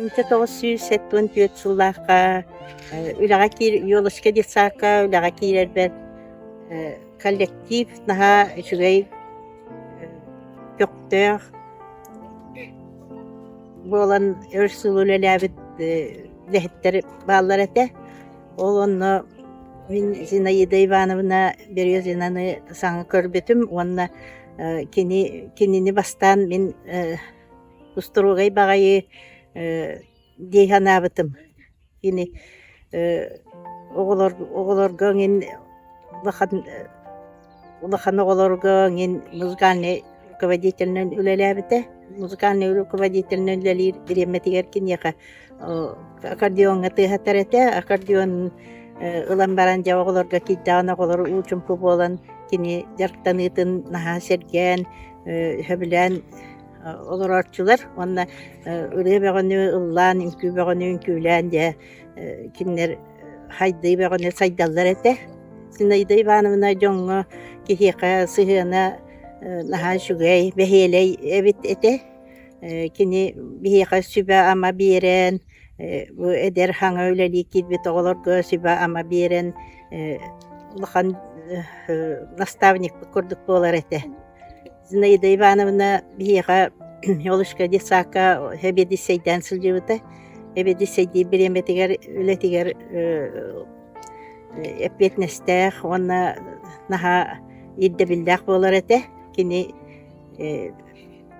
1974 сыллаахха үлэҕэ киир Елочка детсадка үлэҕэ киирэрбэр коллектив наһаа үчүгэй көхтөөх буолан өр сыл үлэлээбит үлэһиттэр бааллар этэ. Ол онно мин Зинаида Ивановна Березинаны саҥа көрбүтүм уонна кини кинини бастаан мин устуруогай баҕайы дии санаабытым. Кини оҕолор оҕолорго эҥин улахан Улахан оҕолорго эҥин музыкальнай руководителинэн үлэлээбитэ. Музыкальнай руководителинэн үлэлиир бириэмэтигэр киниэхэ аккордеоҥҥа тыаһатар этэ. Аккордеон ылан баран дьэ оҕолорго киирдэҕинэ оҕолор уу-чумпу буолан кини дьарыктаныытын наһаа сэргээн, сөбүлээн олорооччулар уонна ырыа бөҕөнү ыллаан, үҥкүү бөҕөнү үҥкүүлээн дьэ кинилэр хайдыы бөҕөнү сайдаллар этэ. Зинаида Ивановна дьоҥҥо киһиэхэ сыһыана наһаа үчүгэй, бэһиэлэй эбит этэ. Кини биһиэхэ сүбэ-ама биэрэн, бу эдэр хаҥа үлэлии киирбит оҕолорго сүбэ-ама биэрэн улахан наставникпыт курдук буолар этэ. Зинаида Ивановна биһиэхэ Олушка детсадка сэбиэдиссэйдээн сылдьыбыта. Эбиэдиссэйдиир бириэмэтигэр үлэтигэр эппиэтинэстээх уонна наһаа ирдэбиллээх буолар этэ. Кини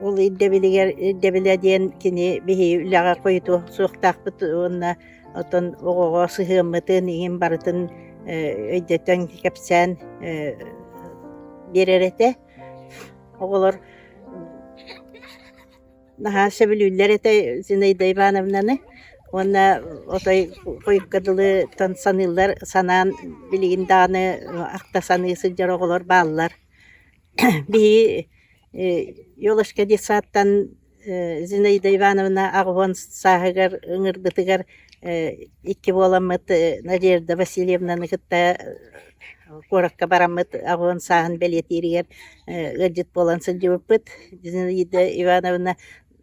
ол ирдэбилигэр ирдэбилэ диэн кини биһиги үлэҕэ хойутуо суохтаахпыт уонна оттон оҕоҕо сыһыаммытын иҥин барытын өйдөтөн кэпсээн биэрэр этэ. Оҕолор наһаа сөбүлүүллэр этэ Зинаида Ивановнаны уонна отой хойукка дылы саныыллар санаан билигин даҕаны ахта саныы сылдьар оҕолор бааллар. Биһиги Елочка детсадтан Зинаида Ивановна 80 сааһыгар ыҥырбытыгар икки буоламмыт Надежда Васильевнаны кытта куоракка бараммыт 80 сааһын бэлиэтииригэр ыалдьыт буолан сылдьыбыппыт. Зинаида Ивановна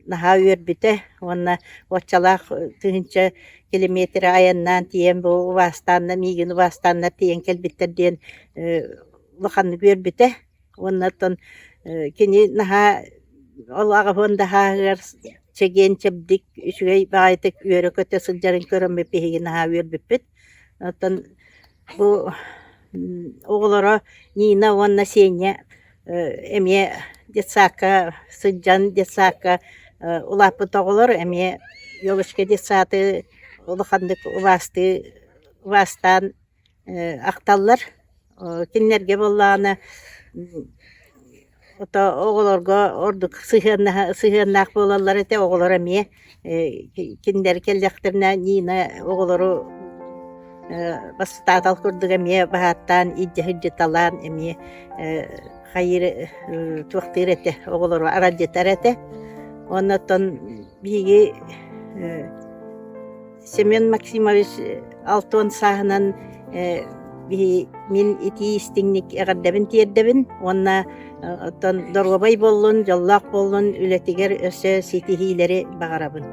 наһаа үөрбүтэ уонна уоччалаах тыһыынча километры айаннаан тиийэн бу убаастаанна миигин убаастааннар тиийэн кэлбиттэр диэн улаханнык үөрбүтэ. Уонна оттон кини наһаа ол аҕаһыан да сааһыгар чэгиэн-чэбдик, үчүгэй баҕайытык үөрэ-көтө сылдьарын көрөммүт биһиги наһаа үөрбүппүт. Оттон бу оҕолоро Нина уонна Сеня эмиэ детсадка сылдьан детсадка улааппыт оҕолор эмиэ Елочка детсады улаханнык убаастыы убаастаан ахталлар. Кинилэргэ буоллаҕына ото оҕолорго ордук сыһыаннаһа сыһыаннаах буолаллар этэ, оҕолор эмиэ кинилэр кэллэхтэринэ Нина оҕолору бастатаатал курдук эмиэ баһааттаан илдьэ сылдьыталаан эмиэ хайыыр туохтыыр этэ, оҕолору аралдьытар этэ. Уонна оттон биһиги Семен Максимович 60 сааһынан мин итии истиҥник эҕэрдэбин тиэрдэбин уонна оттон доруобай буоллун, дьоллоох буоллун, үлэтигэр өссө ситиһиилэри баҕарабын.